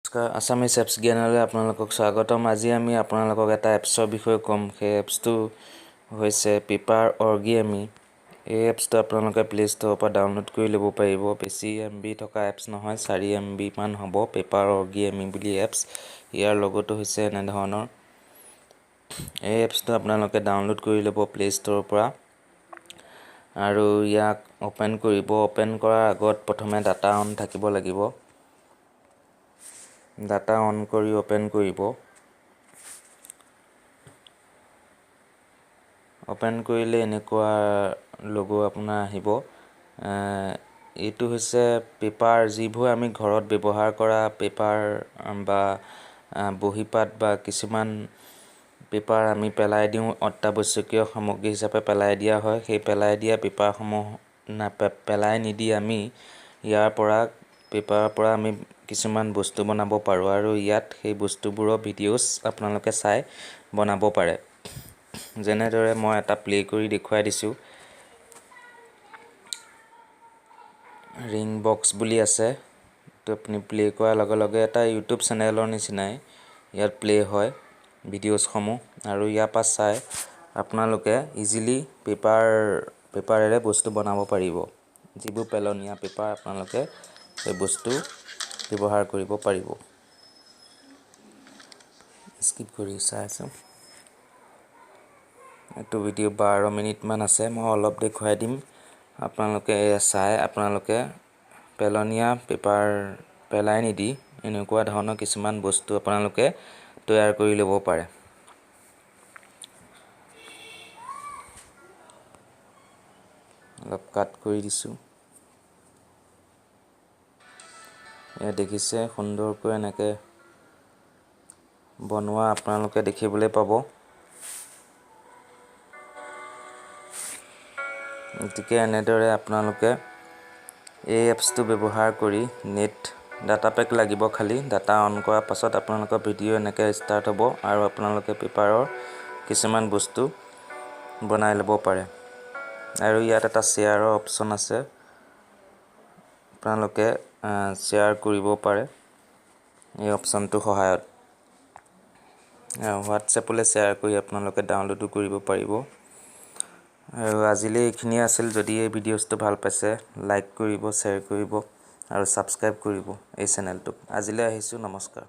নমস্কাৰ, Assamese apps জ্ঞানলৈ আপোনালোকক স্বাগতম। আজি আমি আপোনালোকক এটা এপছৰ বিষয়ে ক'ম। সেই এপছটো হৈছে পেপাৰ অৰ্গিএমি। এই এপছটো আপোনালোকে প্লে' ষ্ট'ৰৰ পৰা ডাউনলোড কৰি ল'ব পাৰিব। বেছি MB থকা এপছ নহয়, 4 MB মান হ'ব। পেপাৰ অৰ্গিএমি বুলি এপছ। ইয়াৰ লগতো হৈছে এনেধৰণৰ। এই এপছটো আপোনালোকে ডাউনলোড কৰি ল'ব প্লে' ষ্ট'ৰৰ পৰা আৰু ইয়াক অ'পেন কৰিব। অ'পেন কৰাৰ আগত প্ৰথমে ডাটা অন থাকিব লাগিব। ডাটা অন কৰি অ'পেন কৰিব। অ'পেন কৰিলে এনেকুৱা লগো আপোনাৰ আহিব। এইটো হৈছে পেপাৰ, যিবোৰ আমি ঘৰত ব্যৱহাৰ কৰা পেপাৰ বা বহীপাত বা কিছুমান পেপাৰ আমি পেলাই দিওঁ, অত্যাৱশ্যকীয় সামগ্ৰী হিচাপে পেলাই দিয়া হয়। সেই পেলাই দিয়া পেপাৰসমূহ পেলাই নিদি আমি ইয়াৰ পৰা পেপাৰৰ পৰা আমি কিছুমান বস্তু বনাব পাৰোঁ আৰু ইয়াত সেই বস্তুবোৰৰ ভিডিঅ'ছ আপোনালোকে চাই বনাব পাৰে। যেনেদৰে মই এটা প্লে' কৰি দেখুৱাই দিছোঁ। ৰিং বক্স বুলি আছে। এইটো আপুনি প্লে' কৰাৰ লগে লগে এটা ইউটিউব চেনেলৰ নিচিনাই ইয়াত প্লে' হয় ভিডিঅ'ছসমূহ আৰু ইয়াৰ পৰা চাই আপোনালোকে ইজিলি পেপাৰেৰে বস্তু বনাব পাৰিব। যিবোৰ পেলনীয়া পেপাৰ, আপোনালোকে সেই বস্তু ব্যৱহাৰ কৰিব পাৰিব। স্কিপ কৰি চাই আছোঁ। এইটো ভিডিঅ' 12 মিনিটমান আছে, মই অলপ দেখুৱাই দিম। আপোনালোকে চাই আপোনালোকে পেলনীয়া পেপাৰ পেলাই নিদি এনেকুৱা ধৰণৰ কিছুমান বস্তু আপোনালোকে তৈয়াৰ কৰি ল'ব পাৰে। অলপ কাট কৰি দিছোঁ। এয়া দেখিছে, সুন্দৰকৈ এনেকৈ বনোৱা আপোনালোকে দেখিবলৈ পাব। গতিকে এনেদৰে আপোনালোকে এই এপছটো ব্যৱহাৰ কৰি, নেট ডাটা পেক লাগিব খালি, ডাটা অন কৰাৰ পাছত আপোনালোকৰ ভিডিঅ' এনেকৈ ষ্টাৰ্ট হ'ব আৰু আপোনালোকে পেপাৰৰ কিছুমান বস্তু বনাই ল'ব পাৰে। আৰু ইয়াত এটা শ্বেয়াৰৰ অপশ্যন আছে, আপোনালোকে শ্বেয়াৰ কৰিব পাৰে এই অপশ্যনটোৰ সহায়ত। হোৱাটছএপলৈ শ্বেয়াৰ কৰি আপোনালোকে ডাউনলোডো কৰিব পাৰিব। আৰু আজিলৈ এইখিনিয়ে আছিল। যদি এই ভিডিঅ'টো ভাল পাইছে, লাইক কৰিব, শ্বেয়াৰ কৰিব আৰু ছাবস্ক্ৰাইব কৰিব এই চেনেলটোক। আজিলৈ আহিছোঁ, নমস্কাৰ।